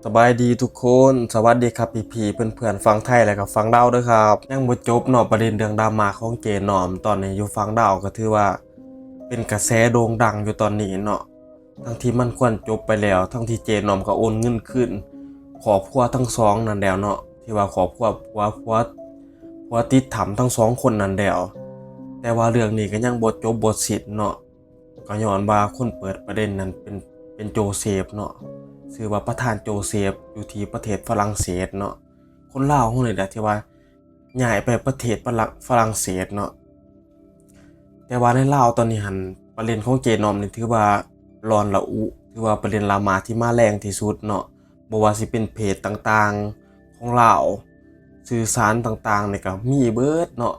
ສະບາຍດີທຸກຄົນ ສະຫວັດດີຄັບພີ່ໆ ເພື່ອນໆ ຝັ່ງໄທ ແລະກໍຝັ່ງລາວເດີຄັບ. ຍັງບໍ່ຈົບເນາະ ປະເດັນເລື່ອງດຣາມາຂອງເຈນ້ອມ ຕອນນີ້ຢູ່ຝັ່ງລາວກໍຖືວ່າເປັນກະແສໂດ່ງດັງຢູ່ຕອນນີ້ເນາະ ທັງທີ່ມັນຄວນຈົບໄປແລ້ວ ທັງທີ່ເຈນ້ອມກໍໂອນເງິນຄືນຄອບຄົວທັງສອງນັ້ນແລ້ວເນາະ ທີ່ວ່າຄອບຄົວຜົວ ຜົວ ຜົວຕິດຖ້ຳທັງສອງຄົນນັ້ນແລ້ວ ແຕ່ວ່າເລື່ອງນີ້ກໍຍັງບໍ່ຈົບບໍ່ສິ້ນເນາະ. ກໍຍ້ອນວ່າຄົນເປີດປະເດັນນັ້ນເປັນ ເປັນໂຈເຊບເນາະ ຊື່ວ່າປະທານໂຈເຊບ ຢູ່ທີ່ປະເທດຝຣັ່ງເສດເນາະ. ຄົນລາວເຮົານີ້ແຫຼະທີ່ວ່າຍ້າຍໄປປະເທດຝຣັ່ງ ຝຣັ່ງເສດເນາະ. ແຕ່ວ່າໃນລາວຕອນນີ້ຫັ້ນ ປະເດັນຂອງເຈນ້ອມນີ້ຖືວ່າຮ້ອນລະອຸ ຖືວ່າປະເດັນດຣາມາທີ່ມາແຮງທີ່ສຸດເນາະ. ບໍ່ວ່າຊິເປັນເພຈຕ່າງໆຂອງລາວ ສື່ສານຕ່າງໆນີ້ກໍມີເບິດເນາະ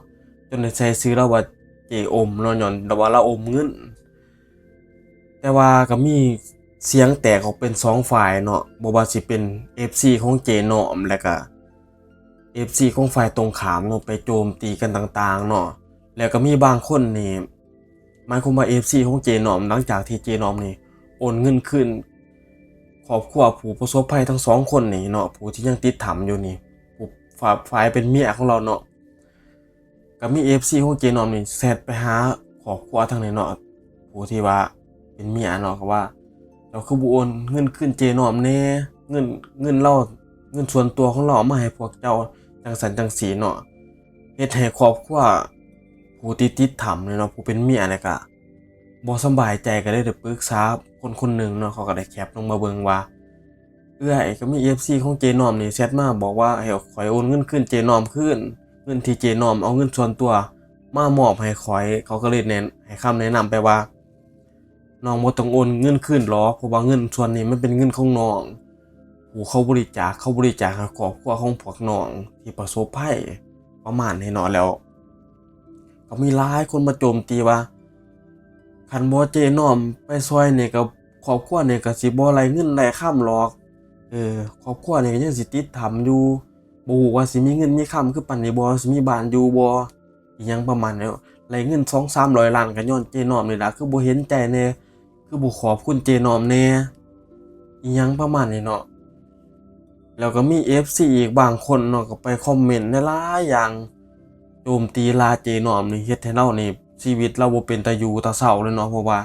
ຈົນໄດ້ໃສ່ຊື່ລາວວ່າເຈອົມເນາະ ຍ້ອນລາວວ່າລາວອົມເງິນ. ແຕ່ວ່າກໍມີສຽງແຕກອອກເປັນສອງຝ່າຍເນາະ ບໍ່ວ່າຊິເປັນເອັຟຊີຂອງເຈນ້ອມ ແລະກະເອັຟຊີຂອງຝ່າຍຕົງຂ້າມເນາະ ໄປໂຈມຕີກັນຕ່າງໆເນາະ. ແລ້ວກໍມີບາງຄົນນີ້ ໝາຍຄວາມວ່າເອັຟຊີຂອງເຈນ້ອມ ຫຼັງຈາກທີ່ເຈນ້ອມນີ້ໂອນເງິນຄືນຄອບຄົວຜູ້ປະສົບໄພທັງສອງຄົນນີ້ເນາະ ຜູ້ທີ່ຍັງຕິດຖ້ຳຢູ່ນີ້ ຜູ້ ຝ- ຝ່າຍເປັນເມຍຂອງລາວເນາະ ກໍມີເອັຟຊີຂອງເຈນ້ອມນີ້ແຊັດໄປຫາຄອບຄົວທາງນີ້ເນາະ ຜູ້ທີ່ວ່າເປັນເມຍເນາະ ກໍວ່າ ເຈົ້າຄືບໍ່ໂອນເງິນຄືນເຈນ້ອມແດ່ ເງິນ ເງິນລາວ ເງິນສ່ວນຕົວຂອງລາວເອົາມາໃຫ້ພວກເຈົ້າ ຈັ່ງຊັ້ນຈັ່ງຊີ້ເນາະ. ເຮັດໃຫ້ຄອບຄົວຜູ້ທີ່ຕິດຖ້ຳນີ້ເນາະ ຜູ້ເປັນເມຍນີ້ກະບໍ່ສະບາຍໃຈ ກໍເລີຍໄດ້ປຶກສາຄົນຄົນໜຶ່ງເນາະ ເຂົາກໍໄດ້ແຄັບລົງມາເບິ່ງວ່າ ເອື້ອຍ ກໍມີເອັຟຊີຂອງເຈນ້ອມນີ້ແຊັດມາບອກວ່າໃຫ້ຂ້ອຍໂອນເງິນຄືນເຈນ້ອມຄືນ ເງິນທີ່ເຈນ້ອມເອົາເງິນສ່ວນຕົວມາມອບໃຫ້ຂ້ອຍ. ເຂົາກໍເລີຍແນະ ໃຫ້ຄຳແນະນຳໄປວ່າ ນ້ອງບໍ່ຕ້ອງໂອນເງິນຄືນຫຼອກ ເພາະວ່າເງິນສ່ວນນີ້ມັນເປັນເງິນຂອງນ້ອງ ຜູ້ເຂົາບໍລິຈາກ ເຂົາບໍລິຈາກໃຫ້ຄອບຄົວຂອງພວກນ້ອງທີ່ປະສົບໄພ ປະມານນີ້ເນາະ. ແລ້ວກໍມີຫຼາຍຄົນມາໂຈມຕີວ່າ ຄັນບໍ່ເຈນ້ອມໄປຊ່ອຍນີ້ກໍ ຄອບຄົວນີ້ກໍຊິບໍ່ໄດ້ເງິນໄດ້ຄຳຫຼອກ ເອີ ຄອບຄົວນີ້ກໍຍັງຊິຕິດຖ້ຳຢູ່ ບໍ່ຮູ້ວ່າຊິມີເງິນມີຄຳຄືປານນີ້ບໍ່ ຊິມີບ້ານຢູ່ບໍ່ ອີ່ຫຍັງປະມານນີ້. ໄດ້ເງິນສອງສາມຮ້ອຍລ້ານກໍຍ້ອນເຈນ້ອມນີ້ລະ ຄືບໍ່ເຫັນໃຈແດ່ ຄືບໍ່ຂອບຄຸນເຈນ້ອມແດ່ ອີ່ຫຍັງປະມານນີ້ເນາະ. ແລ້ວກໍມີເອັຟຊີອີກບາງຄົນເນາະ ກໍໄປຄອມເມັນຫຼາຍໆຢ່າງ ໂຈມຕີລາເຈນ້ອມນີ້ ເຮັດໃຫ້ລາວນີ້ ຊີວິດລາວບໍ່ເປັນຕາຢູ່ຕາເຊົາເລີຍເນາະ ເພາະວ່າ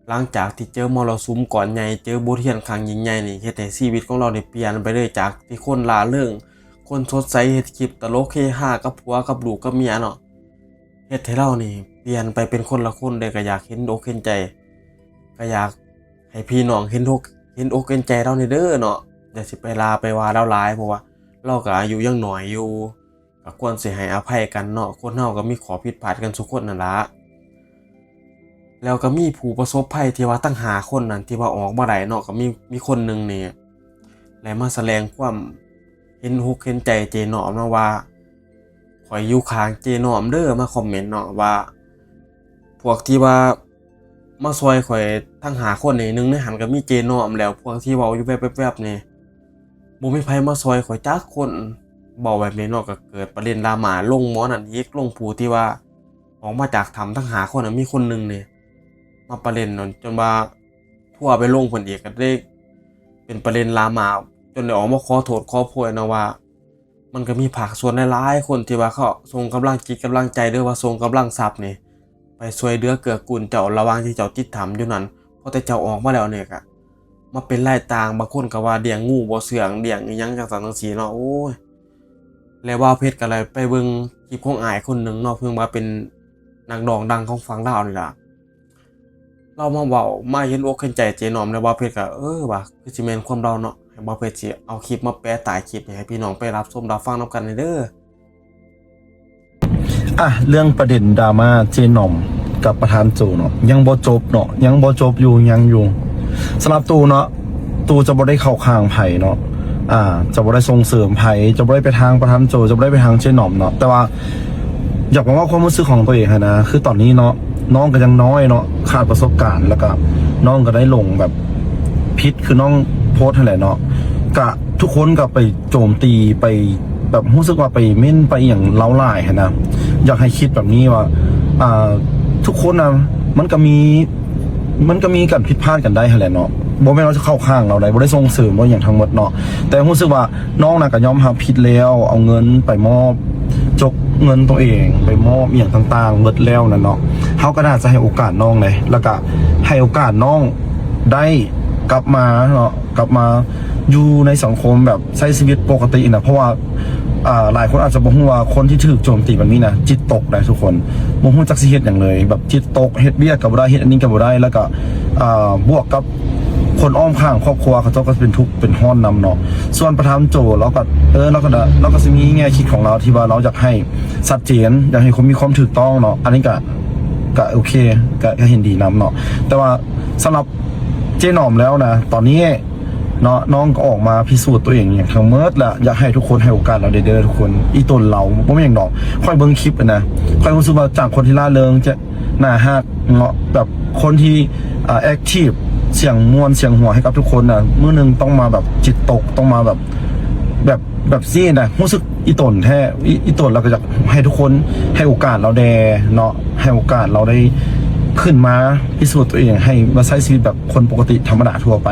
ຫຼັງຈາກທີ່ເຈີມໍລະສຸມກ້ອນໃຫຍ່ ເຈີບົດຮຽນຄັ້ງຍິ່ງໃຫຍ່ນີ້ ເຮັດໃຫ້ຊີວິດຂອງລາວນີ້ປ່ຽນໄປເລີຍ ຈາກທີ່ຄົນລ່າເລີງ ຄົນສົດໃສ ເຮັດຄລິບຕະຫຼົກເຮຮາກັບຜົວກັບລູກກັບເມຍເນາະ ເຮັດໃຫ້ລາວນີ້ປ່ຽນໄປເປັນຄົນລະຄົນເດ້. ກໍຢາກເຫັນອົກເຫັນໃຈ ກໍຢາກໃຫ້ພີ່ນ້ອງເຫັນອົກ ເຫັນອົກເຫັນໃຈລາວແດ່ເດີເນາະ. ຢ່າຊິໄປລາໄປວ່າລາວຫຼາຍ ເພາະວ່າລາວກໍອາຍຸຍັງນ້ອຍຢູ່ ກໍຄວນຊິໃຫ້ອະໄພກັນເນາະ ຄົນເຮົາກໍມີຂໍ້ຜິດພາດກັນສູ່ຄົນນັ້ນລະ. ແລ້ວກໍມີຜູ້ປະສົບໄພທີ່ວ່າທັງຫ້າຄົນນັ້ນ ທີ່ວ່າອອກມາໄດ້ເນາະ ກໍມີ ມີຄົນໜຶ່ງນີ້ໄດ້ມາສະແດງຄວາມເຫັນອົກເຫັນໃຈເຈນ້ອມເນາະວ່າ ຂ້ອຍຢູ່ຂ້າງເຈນ້ອມເດີ ມາຄອມເມັນເນາະວ່າ ພວກທີ່ວ່າມາຊ່ອຍຂ້ອຍທັງຫ້າຄົນນີ້ ໜຶ່ງໃນຫັ້ນກໍມີເຈນ້ອມ ແລ້ວພວກທີ່ເວົ້າຢູ່ແວັບໆນີ້ ບໍ່ມີໃຜມາຊ່ອຍຂ້ອຍຈັກຄົນ ເວົ້າແບບນີ້ເນາະ. ກໍເກີດປະເດັນດຣາມາລົງໝໍນັ້ນອີກ ລົງຜູ້ທີ່ວ່າອອກມາຈາກຖ້ຳທັງຫ້າຄົນນະ ມີຄົນໜຶ່ງນີ້ມາປະເດັນນັ້ນ ຈົນວ່າທົວໄປລົງເພິ່ນອີກ ກໍເລີຍເປັນປະເດັນດຣາມາ ຈົນໄດ້ອອກມາຂໍໂທດຂໍໂພຍເນາະວ່າ ມັນກໍມີພາກສ່ວນຫຼາຍໆຄົນທີ່ວ່າເຂົາສົ່ງກຳລັງຈິດກຳລັງໃຈ ຫຼືວ່າສົ່ງກຳລັງຊັບນີ້ ໄປຊ່ວຍເຫຼືອເກື້ອກູນເຈົ້າ ລະຫວ່າງທີ່ເຈົ້າຕິດຖ້ຳຢູ່ນັ້ນ ພໍແຕ່ເຈົ້າອອກມາແລ້ວນີ້ກະມາເປັນລາຍຕ່າງ. ບາງຄົນກໍວ່າລ້ຽງງູບໍ່ເຊື່ອງ ລ້ຽງອີ່ຫຍັງຈັ່ງຊັ້ນຈັ່ງຊີ້ເນາະ. ໂອ້ຍ ແລ້ວບ່າວເພັດກໍໄດ້ໄປເບິ່ງຄລິບຂອງອ້າຍຄົນໜຶ່ງເນາະ ເພິ່ນວ່າເປັນນັກຮ້ອງດັງຂອງຝັ່ງລາວນີ້ລະ ລາວມາເວົ້າ ມາເຫັນອົກເຫັນໃຈເຈນ້ອມ ແລ້ວບ່າວເພັດກໍ ເອີ ວ່າຄືຊິແມ່ນຄວາມລາວເນາະ ໃຫ້ບ່າວເພັດຊິເອົາຄລິບມາແປະໃຕ້ຄລິບໃຫ້ພີ່ນ້ອງໄປຮັບຊົມຮັບຟັງນຳກັນເດີ. ອ່ະ ເລື່ອງປະເດັນດຣາມາເຈນ້ອມກັບປະທານໂຈເນາະ ຍັງບໍ່ຈົບເນາະ ຍັງບໍ່ຈົບຢູ່ ຍັງຢູ່. ສຳລັບຕູເນາະ ຕູຈະບໍ່ໄດ້ເຂົ້າຂ້າງໃຜເນາະ ອ່າ ຈະບໍ່ໄດ້ສົ່ງເສີມໃຜ ຈະບໍ່ໄດ້ໄປທາງປະທານໂຈ ຈະບໍ່ໄດ້ໄປທາງເຈນ້ອມເນາະ ແຕ່ວ່າ ຢາກມາເວົ້າຄວາມຮູ້ສຶກຂອງຕົວເອງຫັ້ນນະ ຄືຕອນນີ້ເນາະ ນ້ອງກໍຍັງນ້ອຍເນາະ ຂາດປະສົບການ ແລ້ວກໍນ້ອງກໍໄດ້ຫຼົງແບບຜິດ ຄືນ້ອງໂພສຫັ້ນແຫຼະເນາະ ກະທຸກຄົນກໍໄປໂຈມຕີ ໄປແບບຮູ້ສຶກວ່າໄປເມັ້ນໄປອີ່ຫຍັງລາວຫຼາຍຫັ້ນນະ. ຢາກໃຫ້ຄິດແບບນີ້ວ່າ ອ່າ ທຸກຄົນນະ ມັນກໍມີ ມັນກໍມີການຜິດພາດກັນໄດ້ຫັ້ນແຫຼະເນາະ ບໍ່ແມ່ນວ່າຈະເຂົ້າຂ້າງລາວໃດ ບໍ່ໄດ້ສົ່ງເສີມບໍ່ຫຍັງທັງໝົດເນາະ ແຕ່ຮູ້ສຶກວ່ານ້ອງນະກໍຍອມຮັບຜິດແລ້ວ ເອົາເງິນໄປມອບ ຈົກເງິນໂຕເອງ ໄປມອບອີ່ຫຍັງຕ່າງໆໝົດແລ້ວນະເນາະ ເຮົາກໍໜ້າຈະໃຫ້ໂອກາດນ້ອງເດ້ ແລ້ວກໍໃຫ້ໂອກາດນ້ອງໄດ້ກັບມາເນາະ ກັບມາຢູ່ໃນສັງຄົມແບບໃຊ້ຊີວິດປົກກະຕິນະ ເພາະວ່າ ອ່າ ຫຼາຍຄົນອາດຈະບໍ່ຮູ້ວ່າຄົນທີ່ຖືກໂຈມຕີແບບນີ້ນະ ຈິດຕົກໄດ໋ທຸກຄົນ ບໍ່ຮູ້ຈັກຊິເຮັດຫຍັງເລີຍ ແບບຈິດຕົກ ເຮັດວຽກກໍບໍ່ໄດ້ ເຮັດອັນນີ້ກໍບໍ່ໄດ້ ແລ້ວກໍ ອ່າ ບວກກັບຄົນອ້ອມຂ້າງຄອບຄົວເຂົາເຈົ້າກໍເປັນທຸກເປັນຮ້ອນນຳເນາະ ສ່ວນປະທານໂຈ ລາວກໍ ເອີ ລາວກໍ ລາວກໍຊິມີແງ່ຄິດຂອງລາວທີ່ວ່າລາວຢາກໃຫ້ຊັດເຈນ ຢາກໃຫ້ຄົນມີຄວາມຖືກຕ້ອງເນາະ ອັນນີ້ກໍ ກໍໂອເຄ ກໍ ກໍເຫັນດີນຳເນາະ ແຕ່ວ່າສຳລັບເຈ້ໜອມແລ້ວນະ ຕອນນີ້ ເນາະ ນ້ອງກໍອອກມາພິສູດຕົວເອງຫຍັງທັງໝົດລະ ຢາກໃຫ້ທຸກຄົນໃຫ້ໂອກາດລາວເດີ ເດີທຸກຄົນ ອີ່ຕົນລາວບໍ່ແມ່ນຫຍັງດອກ ຂ້ອຍເບິ່ງຄລິບຫັ້ນນະ ຂ້ອຍຮູ້ສຶກວ່າຈາກຄົນທີ່ລ່າເຣິງ ຈະໜ້າຮັກເນາະ ແບບຄົນທີ່ ອ່າ ແອັກທີບ ສຽງມ່ວນສຽງຫົວໃຫ້ກັບທຸກຄົນນະ ມື້ໜຶ່ງຕ້ອງມາແບບຈິດຕົກ ຕ້ອງມາແບບ ແບບ ແບບຊີ້ນະ ຮູ້ສຶກອີ່ຕົນແທ້ ອີ່ ອີ່ຕົນ ລາວກໍຢາກໃຫ້ທຸກຄົນໃຫ້ໂອກາດລາວແດ່ເນາະ ໃຫ້ໂອກາດລາວໄດ້ຂຶ້ນມາພິສູດຕົວເອງ ໃຫ້ມາໃຊ້ຊີວິດແບບຄົນປົກກະຕິທຳມະດາທົ່ວໄປ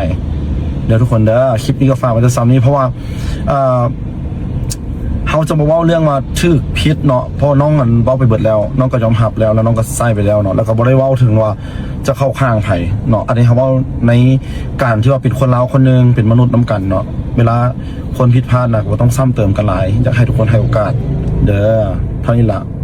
ເດີທຸກຄົນເດີ ຄລິບນີ້ກໍຝາກໄວ້ແຕ່ສ່ຳນີ້ ເພາະວ່າ ເອີ ເຮົາຈະບໍ່ເວົ້າເລື່ອງວ່າຖືກຜິດເນາະ ເພາະນ້ອງນັ້ນເວົ້າໄປເບິດແລ້ວ ນ້ອງກໍຍອມຮັບແລ້ວ ແລ້ວນ້ອງກໍໃຊ້ໄປແລ້ວເນາະ ແລ້ວກໍບໍ່ໄດ້ເວົ້າເຖິງວ່າຈະເຂົ້າຂ້າງໃຜເນາະ ອັນນີ້ເຮົາເວົ້າໃນການທີ່ວ່າເປັນຄົນລາວຄົນໜຶ່ງ ເປັນມະນຸດນຳກັນເນາະ ເວລາຄົນຜິດພາດນະ ກໍບໍ່ຕ້ອງຊ້ຳເຕີມກັນຫຼາຍ ຢາກໃຫ້ທຸກຄົນໃຫ້ໂອກາດເດີ ເທົ່ານີ້ລະ.